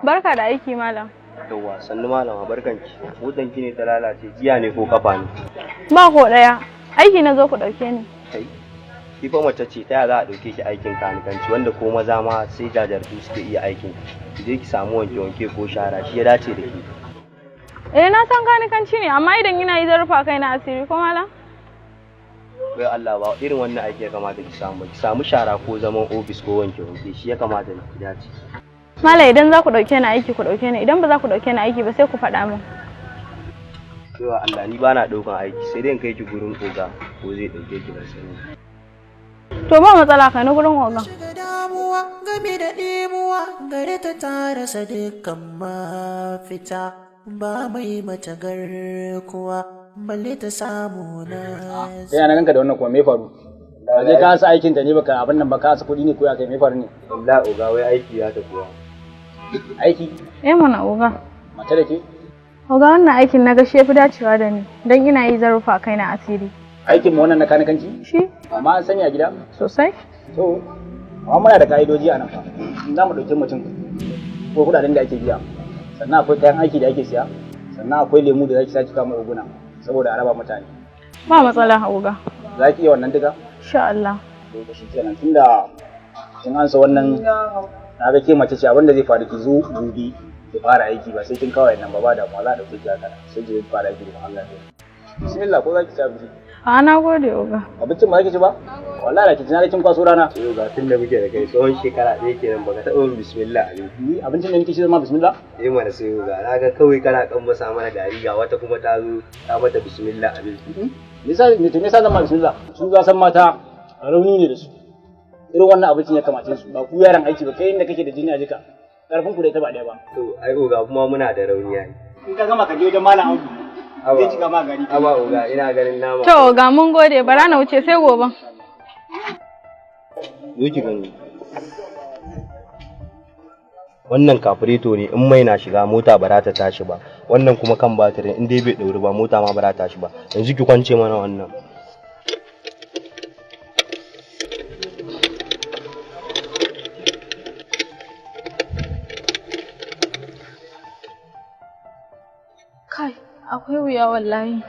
Barka da aiki, malam. Yawwa, sannu malama, barkanki. Motan ki ne ta lalace jiya ne ko kafa ne? Ba ko ɗaya. Aiki na zo ku ɗauke ni. Kai. Ki fa mace ce, ta ya za a ɗauke ki aikin kanikanci wanda ko maza ma sai jajartu suke iya aikin. Ki je ki samu wanke wanke ko shara, shi ya dace da ke. Eh, na san kanikanci ne, amma idan ina yi zan rufa kaina asiri ko, malam? Bai Allah ba irin wannan aiki ya kamata ki samu ba. Ki samu shara ko zaman ofis ko wanke wanke, shi ya kamata ki dace. Malam, idan za ku ɗauke ni aiki, ku ɗauke ni, idan ba za ku ɗauke ni aiki ba sai ku faɗa min. Baiwa Allah, ni bana ɗaukan aiki, sai dai in kai ki gurin oga ko zai ɗauke ki, ban sani. To ba matsala, kai ni gurin ogan. Shiga damuwa game da ɗimuwa gare ta, ta rasa dukkan mafita, ba mai mata garkuwa balle ta samu na Sai ana ganka da wannan kuma, me faru? Ka je ka sa aikin ta ne, baka abin nan ba, ka sa kuɗi ne ko ya kai, me faru ne? Wallahi oga, wai aiki ya tafi wa. Aiki? Eh mana, oga. Mace da ke? Oga, wannan aikin na ga shi yafi dacewa da ni don ina yi zan rufa kaina asiri. Aikin mu wannan na kanikanci? Shi. Amma an sani a gida? Sosai. To, amma muna da ka'idoji a nan fa. In za mu ɗauki mutum ko kuɗaɗen da ake biya. Sannan akwai kayan aiki da ake siya. Sannan akwai lemu da zaki saki kama oguna saboda a raba mutane. Ba matsala, oga. Za ki iya wannan duka? Insha Allah. To shi kenan, tunda kin ansa wannan, na ga ke mace ce, abin da zai faru, ki zo gobe ki fara aiki, ba sai kin kawai nan ba, ba damuwa, za a ɗauke ki haka sai ki fara aiki da Allah ya. Bismillah, ko za ki ci abinci? A, na gode, oga. Abincin ba za ki ci ba? Wallahi da ki ci, na ga kin kwaso rana. Yau ga tun da muke da kai tsawon shekara ɗaya kenan baka taɓa yin bismillah a Ni abincin da nake ci zama bismillah? Eh mana, sai ga na ga kawai kana kan masa mana gari, ga wata kuma ta zo ta mata bismillah abinci. Me yasa me to me yasa zama bismillah? Su ga san mata rauni ne da su. Irin wannan abincin ya kamace su, ba ku yaran aiki ba, kai inda kake da jini a jika. Karfin ku da ita ba ɗaya ba. To ai oga, kuma muna da rauni ai. In ka gama ka je wajen Malam Audu. Zai cika ma gari. Aba oga, ina ganin nama. To oga, mun gode, bara na wuce, sai gobe. Zo ki gani. Wannan kafireto ne, in mai na shiga mota ba za ta tashi ba. Wannan kuma kan batirin, in dai bai ɗauri ba mota ma ba za ta tashi ba. Yanzu ki kwance mana wannan. Kai, akwai wuya wallahi.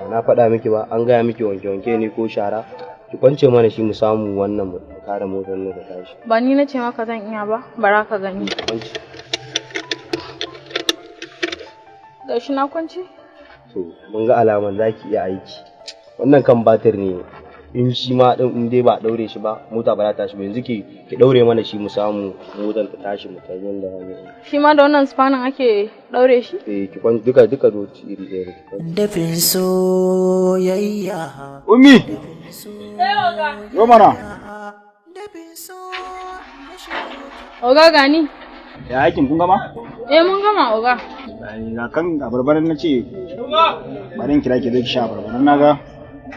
Ba na faɗa miki ba, an gaya miki wanke wanke ne ko shara. Ki kwance mana shi mu samu wannan mu kare motar nan ta tashi. Ba ni na ce maka zan iya ba, bara ka gani. Kwance. Gashi na kwance? To mun ga alaman za ki iya aiki. Wannan kan batir ne, in shi ma ɗin in dai ba a ɗaure shi ba mota ba za ta tashi ba. Yanzu ki ɗaure mana shi mu samu motar ta tashi mu tafi yanda za mu yi. Shi ma da wannan spanin ake ɗaure shi? Eh, ki kwan duka duka zo iri ɗaya ne, ki kwance. Dafin soyayya. Ummi! Zo mana. Dafin so. Oga, gani. Ya aikin, kun gama? Eh, mun gama, oga. Ga kan abarbar, na ce bari in kira ki zo ki sha abarba, don naga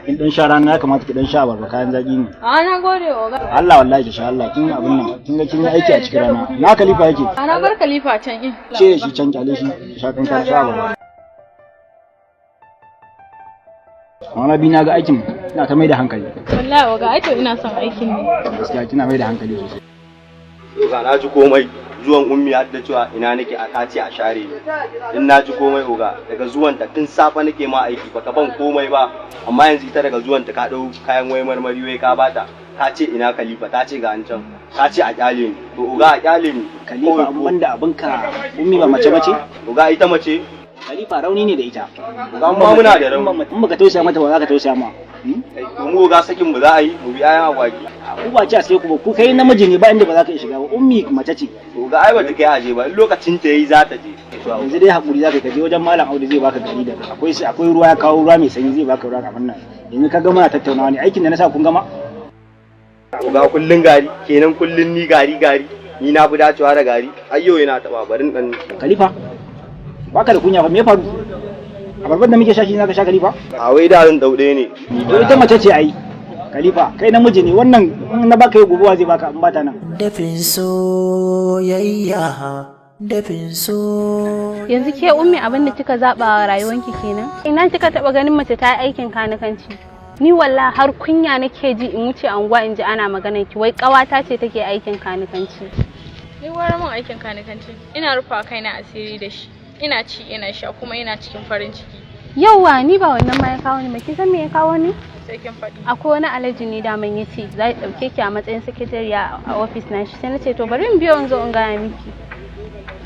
kin dan sha rana, ya kamata ki dan sha abarba, kayan zaki ne. A, na gode, oga. Allah wallahi ki sha, Allah kin abin nan, kin ga kin yi aiki a cikin rana. Na Khalifa yake? A, na bar Khalifa can in. Ce shi can, kyale shi, ki sha kan sha abarba. Amma bi na ga aikin ina ta mai da hankali. Wallahi oga, ai to ina son aikin ne. Gaskiya kina mai da hankali sosai. Oga, na ji komai zuwan Ummi har da cewa ina nake a kace a share ni. In na ji komai oga, daga zuwan ta tun safe nake ma aiki baka ban komai ba, amma yanzu ita daga zuwan ta ka dau kayan wai marmari wai ka bata, ka ce ina Khalifa, ta ce ga an can, ka ce a kyale ni. To oga, a kyale ni. Khalifa, an banda abinka, Ummi ba mace bace? Oga, ita mace. Khalifa, rauni ne da ita. Oga, mu ma muna da rauni. In baka tausaya mata ba za ka tausaya ma. Mu oga, sakin mu za a yi mu bi ayan agwagi? Ku ba ci a sai ku ba, ku kai namiji ne, ba inda ba za ka iya shiga ba, Ummi mace ce. Oga, ai bata kai aje ba, in lokacin ta yayi za ta je. Yanzu dai hakuri za ka je wajen Malam Audu, zai baka gari da akwai akwai ruwa, ya kawo ruwa mai sanyi, zai baka ruwa kafin nan. Yanzu ka ga muna tattaunawa ne, aikin da na sa kun gama? Oga, kullun gari kenan, kullun ni gari gari, ni na fi dacewa da gari. Ai yau yana taba, barin dan Khalifa, baka da kunya fa, me ya faru? Abarbar da muke sha shi zaka sha, Khalifa? A wai da zan daude ne. To ita mace ce ai. Khalifa, kai namiji ne, wannan in na baka yi gobe zai baka in bata nan. Dafin soyayya, dafin so. Yanzu ke Ummi, abin da kika zaba wa rayuwanki kenan? Ina kika taba ganin mace ta yi aikin kanikanci? Ni wallahi har kunya nake ji in wuce anguwa in ji ana maganar ki, wai kawata ce take aikin kanikanci. Ni gwara mun aikin kanikanci. Ina rufa kaina asiri da shi. Ina ci, ina sha, kuma ina cikin farin ciki. Yauwa, ni ba wannan ma ya kawo ni ba. Kin san me ya kawo ni? Sai kin faɗi. Akwai wani alhaji ne daman ya ce za ya ɗauke ki a matsayin sakatariya a ofis na shi, sai na ce to bari in biyo in zo in gaya miki.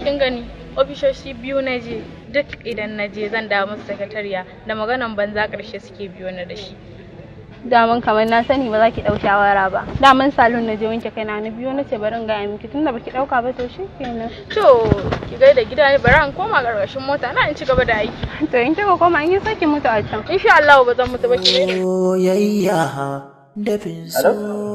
Kin gani, ofisoshi biyu na je, duk idan na je zan dawo musu sakatariya da maganan banza ƙarshe suke biyo na da shi. Daman kamar na sani ba za ki ɗau shawara ba. Daman salon na je wanke kaina, na biyo na ce bari in gaya miki, tunda baki ɗauka ba to shikenan. To, ki gaida gida, bari an koma ƙarƙashin mota na in ci gaba da aiki. To in kika koma in yi saki mutu a can. Insha Allah ba zan mutu ba, ki gaida. Soyayya dafin so.